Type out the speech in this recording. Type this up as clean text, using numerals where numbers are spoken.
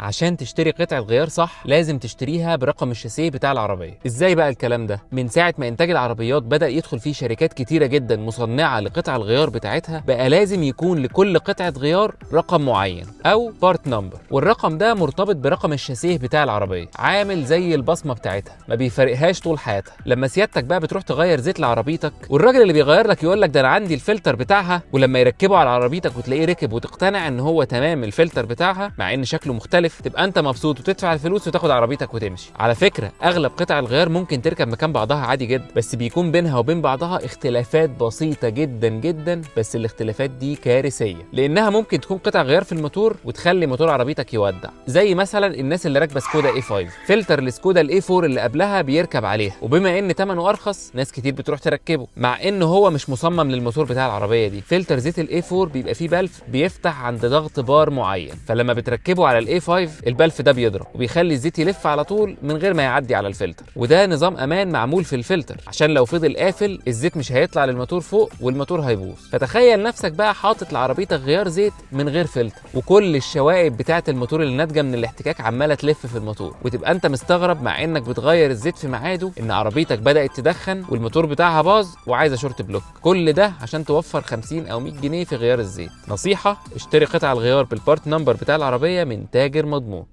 عشان تشتري قطعة غيار صح لازم تشتريها برقم الشاسيه بتاع العربية. ازاي بقى الكلام ده؟ من ساعة ما انتاج العربيات بدأ يدخل فيه شركات كتيرة جدا مصنعة لقطع الغيار بتاعتها، بقى لازم يكون لكل قطعة غيار رقم معين او part number، والرقم ده مرتبط برقم الشاسيه بتاع العربية، عامل زي البصمة بتاعتها ما بيفارقهاش طول حياتها. لما سيادتك بقى بتروح تغير زيت لعربيتك والراجل اللي بيغير لك يقول لك ده انا عندي الفلتر بتاعها، ولما يركبه على عربيتك وتلاقيه ركب وتقتنع ان هو تمام الفلتر بتاعها مع ان شكله مختلف، تبقى انت مبسوط وتدفع الفلوس وتاخد عربيتك وتمشي. على فكرة اغلب قطع الغيار ممكن تركب مكان بعضها عادي جدا، بس بيكون بينها وبين بعضها اختلافات بسيطة جدا جدا، بس الاختلافات دي كارثية لانها ممكن تكون قطع غيار في الموتور وتخلي موتور عربيتك يودع. زي مثلا الناس اللي راكبه سكودا A5، فلتر السكودا ال A4 اللي قبلها بيركب عليها، وبما ان ثمنه ارخص ناس كتير بتروح تركبه، مع ان هو مش مصمم للموتور بتاع العربية دي. فلتر زيت ال A4 بيبقى فيه بلف بيفتح عند ضغط بار معين، فلما بتركبه على ال A5 البلف ده بيضرب وبيخلي الزيت يلف على طول من غير ما يعدي على الفلتر، وده نظام امان معمول في الفلتر عشان لو فضل قافل الزيت مش هيطلع للموتور فوق والموتور هيبوظ. فتخيل نفسك بقى حاطط لعربيتك غيار زيت من غير فلتر، وكل الشوائب بتاعه الموتور اللي ناتجة من الاحتكاك عماله تلف في الموتور، وتبقى انت مستغرب مع انك بتغير الزيت في ميعاده ان عربيتك بدات تدخن والموتور بتاعها باظ وعايزه short block. كل ده عشان توفر 50 او 100 جنيه في غيار الزيت. نصيحة، اشتري قطع الغيار بال part number بتاع العربية من تاجر مضمون.